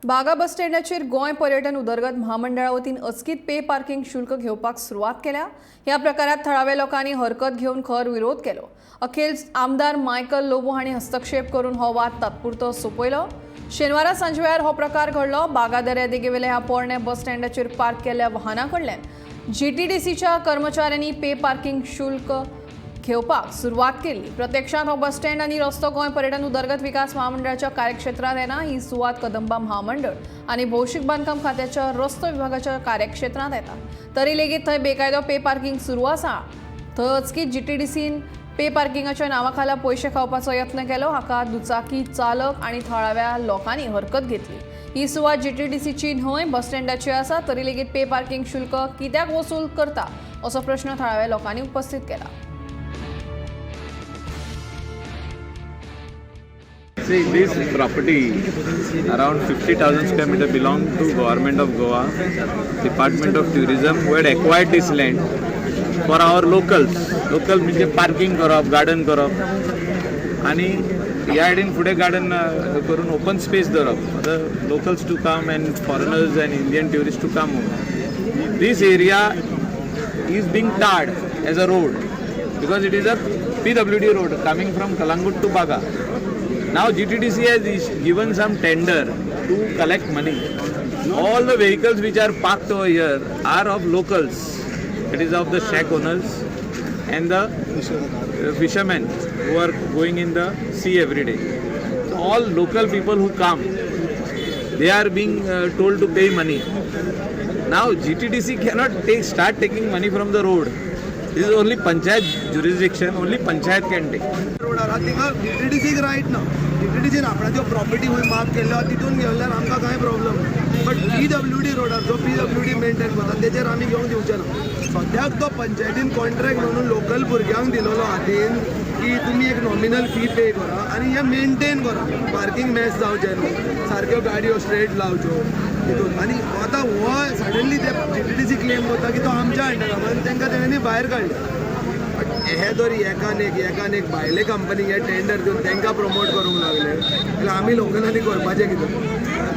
बागा बस स्टँडाचेर गोंय पर्यटन उदरगत म्हामंडळा वतीन अचकीत पे पार्किंग शुल्क घेवपाक सुरवात केल्या. ह्या प्रकारात थळाव्या लोकांनी हरकत घेवन खर विरोध केलो. अखेर आमदार मायकल लोबो हांणी हस्तक्षेप करून हो वाद तात्पुरतो सोंपयलो. शेनवारा सांजवेळार हो प्रकार घडलो. बागा दर्यादेगेवेल्या ह्या पोरण्या बस स्टँडाचेर पार्क केल्ल्या वाहनां कडल्यान जीटीडीसीच्या कर्मचाऱ्यांनी पे पार्किंग शुल्क घेवपाक सुरवात केली. प्रत्यक्षात हो बस स्टँड आनी रस्तो गोंय पर्यटन उदरगत विकास महामंडळाच्या कार्यक्षेत्रात येना. ही सुवात कदंबा महामंडळ आनी भौशीक बांदकाम खात्याच्या रस्तो विभागाच्या कार्यक्षेत्रात येता. तरी लेगीत थंय बेकायदो पे पार्किंग सुरू आसा. थंय अचकीत जीटीडीसीन पे पार्किंगाच्या नांवाखाला पयशे खावपाचो यत्न केलो. हाका दुचाकी चालक आनी थळाव्या लोकांनी हरकत घेतली. ही सुवात जीटीडीसीची न्हय, बस स्टँडाची आसा. तरी लेगीत पे पार्किंग शुल्क कित्याक वसूल करता असो प्रश्न थळाव्या लोकांनी उपस्थित केला. See, this property, around 50,000 square meter, belong to Government of Goa, Department of Tourism, who had acquired this land for our locals. Local म्हणजे पार्किंग करप, गार्डन करप आणि ह्या सायडीन फुडें गार्डन करून ओपन स्पेस दवरप for the locals to come and foreigners and Indian tourist to come. This area is being tarred as a road because it is a PWD road coming from Kalangut to Baga. Now GTDC has given some tender to collect money. All the vehicles which are parked over here are of locals. It is of the shack owners and the fishermen who are going in the sea every day. So all local people who come, they are being told to pay money. Now GTDC cannot take start taking money from the road. This is only panchayat jurisdiction. Only panchayat can take. रोडार आहा थिंगा जीटीडीसीक right ना. जीटीडीसीन आपणाच्यो property खंय mark केल्ल्यो आहा तितून घेवल्यार आमकां कांय problem ना, बट पीडब्ल्यूडी रोडार जो पीडब्ल्यूडी मेंटेन करता तेजेर आमी घेवंक दिवचे ना. सद्याक तो पंचायतीन कॉन्ट्रॅक्ट म्हणून लोकल भुरग्यांक दिलोलो हातीन की तुमी एक नॉमिनल फी पे करा आनी हें मेंटेन करा, पार्किंग मॅस जावचें न्हू, सारक्यो गाडयो स्ट्रेट लावच्यो तितून. आनी आतां हो सडनली ते जीटीडीसी क्लेम करता की तो आमच्या अंडरान आनी तांकां तेणें भायर काडले. बट हे जर एकान एक एकान एक भायले कंपनीक हे टेंडर दिवन तांकां प्रमोट करूंक लागले जाल्यार आमी लोकलांनी करपाचें कितें?